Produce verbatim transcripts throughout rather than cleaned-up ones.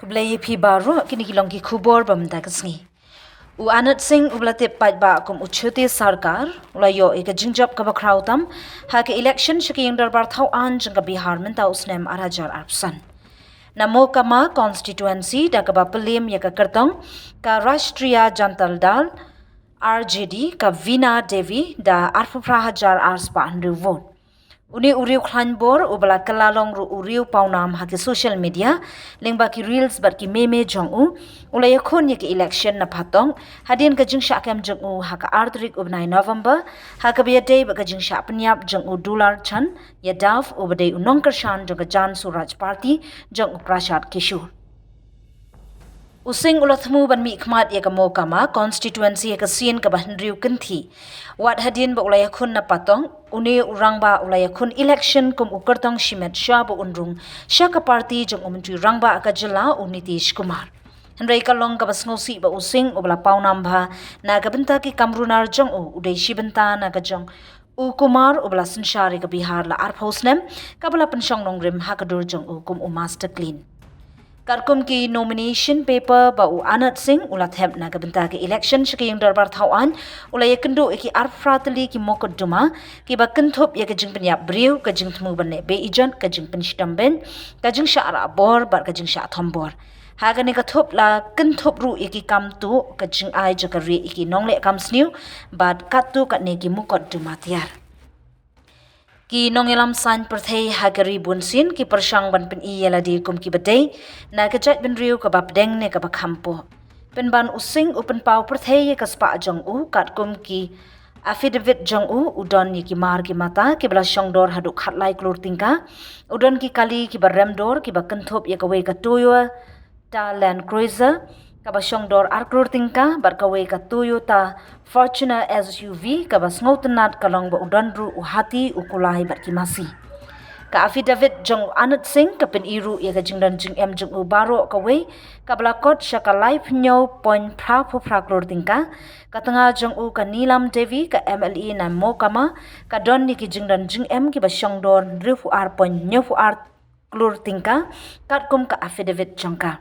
Khublei ïa phi baroh, kine ki long ki khubor ba mynta ka sngi. U Anat Singh, uba la tip paidbah kum u Chhoti Sarkar, u la ïoh ïa ka jingjop kaba khraw tam ha ka election sha ka ïing dorbar thaw aiñ jong ka Bihar mynta u snem ar hajar arphew san. Na Mohkama constituency, da kaba pynliem ïa ka kyrtong ka Rashtriya Janata Dal, R J D, ka Veena Devi da arphew phra hajar ar spah hynriew vote. Une u riew khlaiñ bor, uba la kylla long ruh u riew pawnam ha ki social media lyngba ki reels bad ki meme jong u, u la ïakhun ïa ka election na Patong hadien ka jingshah kem jong u ha ka ar tarik u bnai November, ha kaba ïadei bad ka jingshah pynïap jong u Dular Chand Yadav, uba dei u nongkyrshan jong ka Jan Swaraj Party jong u Prashant Kishore. U Singh u la thmu ban mihkhmat ïa ka Mohkama constituency ha ka sien kaba hynriew kynthih. Wat hadien ba u la ïakhun na Patong, une u rangbah u la ïakhun election kum u kyrtong shimet shwa ba un rung sha ka party jong u Myntri Rangbah ka jylla u Nitish Kumar. Hynrei ka long kaba sngewsih ba u Singh, uba la pawnam bha na ka bynta ki kam runar jong u, u dei shi bynta na ka jong u Kumar, uba la synshar ïa ka Bihar la arphew snem, kaba la pynshong nongrim ha ka dur jong u kum u master clean. Katkum ki nomination paper ba u Anat Singh u la thep na ka bynta ka election sha ka ïing dorbar thaw aiñ, u la ïakynduh ïa ki arphew phra tylli ki mukotduma kiba kynthup ïa ka jingpynïap briew, ka jingthmu ban leh beh ijot, ka jingpynshitom beiñ, ka jingshah rah bor bad ka jingshah thom bor. Ha kane ka thup la kynthup ruh ïa ki kam tuh ka jingai jong ka ri ïa ki nongleh kam sniew bad katto katne ki mukotduma tiar. Ki nongïalam saiñ pyrthei ha ka ri bunsien ki pyrshang ban pyni ïa lade kum kiba dei na ka jaitbynriew kaba pdeng ne kaba kham poh. Pynban u Singh u pynpaw pyrthei ïa ka spah jong u, katkum ki affidavit jong u, u don ïa ki mar ki mata kiba la shong dor haduh khatlai klur tyngka, u don ki kali kiba rem dor kiba kynthup ïa kawei ka Toyota Land Cruiser kaba shong dor ar klur tyngka, bad kawei ka Toyota Fortuner S U V kaba sngewtynnat ka long ba u don ruh u hati, u kulai bad ki masi. Ka affidavit jong u Anat Singh ka pyni ruh ïa ka jingdon jingem jong u baroh kawei kaba la kot sha ka laiphew hynñiew point phra phra klur tyngka. Ka tnga jong u ka Neelam Devi, ka M L A na Mohkama, ka don ïa ki jingdon jingem kiba shong dor hynriewphew ar point hynñiewphew ar klur tyngka, katkum ka affidavit jong ka.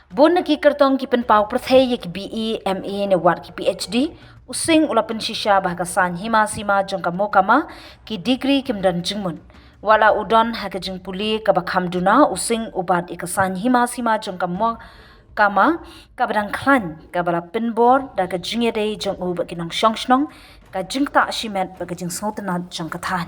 Bun na ki kyrtong ki pynpaw pyrthei ïa ki B A, M A ne wat ki P H D, u Singh u la pynshisha ba ha ka saiñ hima sima jong ka Mohkama ki degree kim don jingmut. Wat la u don ha ka jingpule kaba kham duna, u Singh u bat ïa ka saiñ hima sima jong ka Mohkama kaba dang khlaiñ, kaba la pynbor da ka jingïadei jong u bad ki nongshong shnong, ka jingktah shimet bad ka jingsngewtynnat jong ka thaiñ.